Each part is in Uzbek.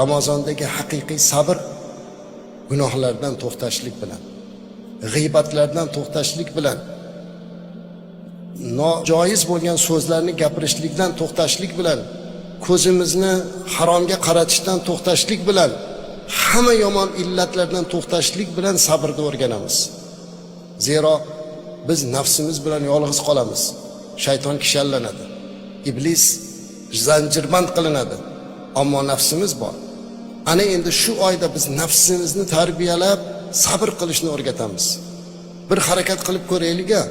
Ramazondagi haqiqiy sabr gunohlardan to'xtashlik bilan, g'iybatlardan to'xtashlik bilan, nojoiz bo'lgan so'zlarni gapirishlikdan to'xtashlik bilan, ko'zimizni haromga qaratishdan to'xtashlik bilan, hamma yomon illatlardan to'xtashlik bilan sabrni o'rganamiz. Zero biz nafsimiz bilan yolg'iz qolamiz. Shayton kishanlanadi. Iblis zanjirband qilinadi. Ammo nafsimiz bor. Ana endi shu oyda biz nafsimizni tarbiyalab, sabr qilishni o'rgatamiz. Bir harakat qilib ko'raylik-a.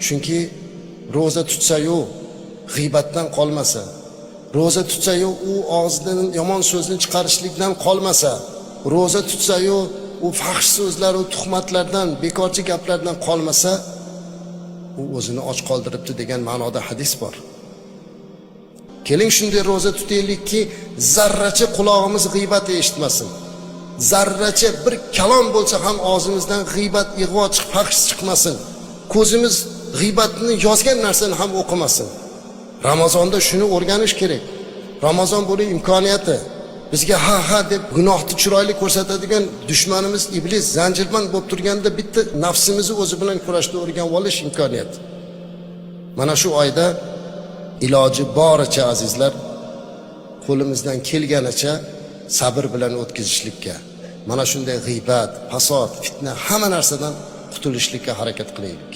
Chunki ro'za tutsa-yu g'iybatdan qolmasa, ro'za tutsa-yu u og'zidan yomon so'zni chiqarishlikdan qolmasa, ro'za tutsa-yu u fahsh so'zlar u tuhmatlardan, bekorchi gaplardan qolmasa, u o'zini och qoldiribdi degan ma'noda hadis bor. Keling, shunday ro'za tutaylikki, zarracha qulog'imiz g'iybat eshitmasin. Zarracha bir kalom bo'lsa ham og'zimizdan g'iybat, ig'vo chiqib, fahsh chiqmasin. Ko'zimiz g'iybatni yozgan narsani ham o'qimasin. Ramazonda shuni o'rganish kerak. Ramazon buning imkoniyati. Bizga ha ha deb gunohni chiroyli ko'rsatadigan dushmanimiz iblis zanjirband bo'lib turganda bitta nafsimizni o'zi bilan kurashni o'rganib olish imkoniyati. Mana shu oyda iloji boricha, azizlar, qo'limizdan kelganicha sabr bilan o'tkazishlikka, mana shunday g'iybat, fasod, fitna, hamma narsadan qutulishlikka harakat qilaylik.